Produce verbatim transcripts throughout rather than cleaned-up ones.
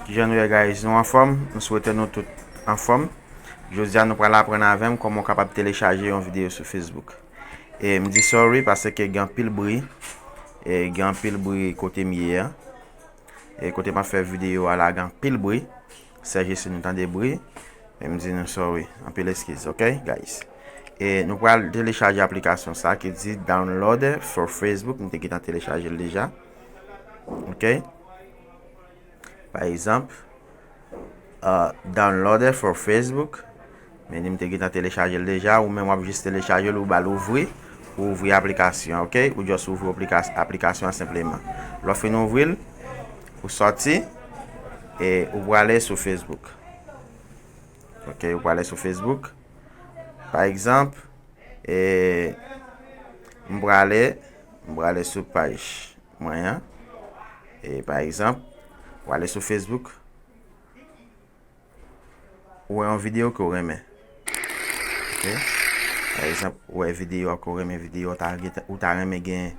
Kijan nou ye, guys? Nou anfòm? M swete nou tout anfòm. Jodi a nou pral aprann avè m kòman w kapab telechaje yon videyo sou Facebook. E m di sorry paske gen anpil bri. E gen anpil bri kote m ye a. E kote m ap fè videyo a la gen anpil bri. Sèjis si nou tande bri. Men m di nou sorry. Anpil eskiz, ok, guys? E nou pral telechaje aplikasyon sa ki di Downloader for Facebook. M te gentan telechaje l deja. Ok? Pa egzanp, uh, Downloader for Facebook. Men li m te gentan telechaje l deja. Ou menm w ap jis telechaje l, ou ba l ouvri. Ou ouvri aplikasyon, ok? Ou just ouvri aplika-, aplikasyon an senpleman. Lè w fin ouvri l, ou sòti e ou prale sou Facebook. Ok, ou prale sou Facebook. Pa egzanp, e m prale, m prale sou paj mwen an. E pa egzanp, ou ale sou Facebook, ou wè yon videyo ke w renmen. Ok? Pa egzanp, ou wè videyo a ke w renmen, videyo a ta, ou ta renmen gen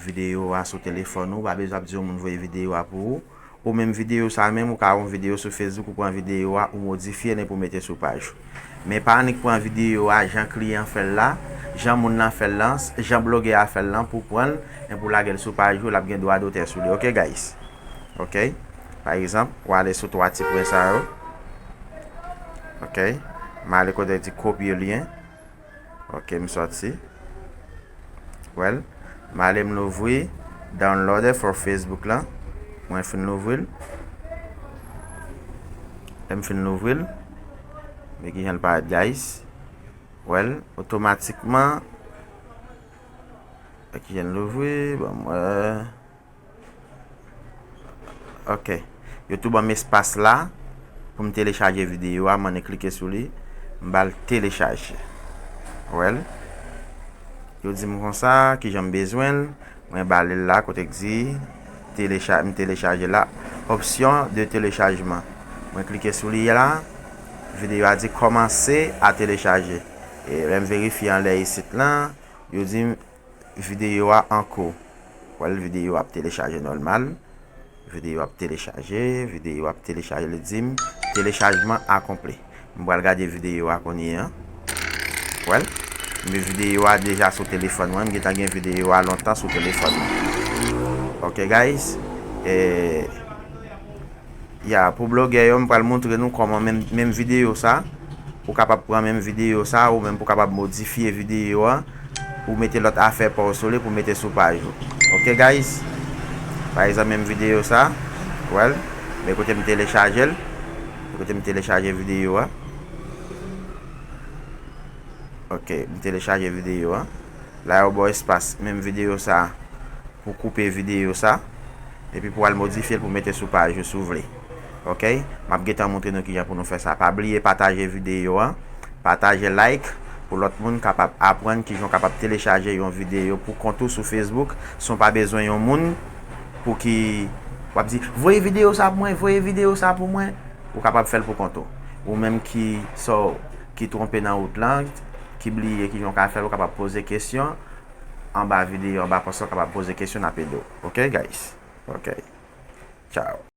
videyo a sou telefòn ou, ou pa bezwen ap di yon moun voye videyo a pou ou. Ou menm videyo sa menm, ou ka wè yon videyo sou Facebook, ou pran videyo a, ou modifye l epi ou mete sou paj ou. Men pa annik pran videyo a jan kliyan fè l la, jan moun nan fè l lan, jan blogè a fè l lan pou pran l, epi ou lage l sou paj ou, l ap gen dwa dotè sou li. Ok, guys? Ok? Pa egzanp, ou ale sou twa ti pwen sa yo. Ok? M ale kote di kopye lyen. Ok, m sòti. Well, m ale m louvri Downloader for Facebook lan. Mwen fin louvri l. Lè m fin louvri l, men kijan l parèt, guys. Well, otomatikman, men kijan l louvri, bon, mwen, Ok. Yo tou ban m espas la pou m telechaje videyo a, m annik klike sou li, m ba l telechaje. Well, yo di m konsa, kijan m bezwen l, mwen ba li l la, kote k di telecha-, m telechaje la, option de téléchargement. Mwen klike sou li la, videyo a di commencer à télécharger. E lè m verifye anlè isit lan, yo di m videyo a an kou. Well, videyo ap telechaje nòmal. Videyo ap telechaje, videyo ap telechaje, li di m telechajman akonpli. M pral gade videyo a kounye a. Well, men videyo a deja sou telefòn mwen, m gentan gen videyo a lontan sou telefòn mwen. Ok, guys. E Ya, pou blogè yo, m pral montre nou kòman menm, menm videyo sa, ou kapab pran menm videyo sa, ou menm pou kapab modifye videyo a, ou mete lòt afè pa w sou li pou mete sou paj ou. Ok, guys? Pa egzanp, menm videyo sa, well, men kote m telechaje l, men kote m telechaje videyo a. Ok, m telechaje videyo a. La, yo ba w espas, menm videyo sa, pou koupe videyo sa, epi pou al modifye l pou mete sou paj ou si w vle. Ok? M ap gentan montre nou kijan pou nou fè sa. Pa bliye pataje videyo a, pataje, like, pou lòt moun kapab aprann kijan w kapab telechaje yon videyo pou kont ou sou Facebook, san w pa bezwen yon moun pou ki w ap di, "Voye videyo sa pou mwen, voye videyo sa pou mwen." Ou kapab fè l pou kont ou. Ou menm ki, so, ki twonpe nan wout lan, ki bliye kijan w ka fè l, ou kapab poze kesyon anba videyo, anba pòs la, w kapab poze kesyon, n ap ede w. Ok, guys? Ok. Ciao.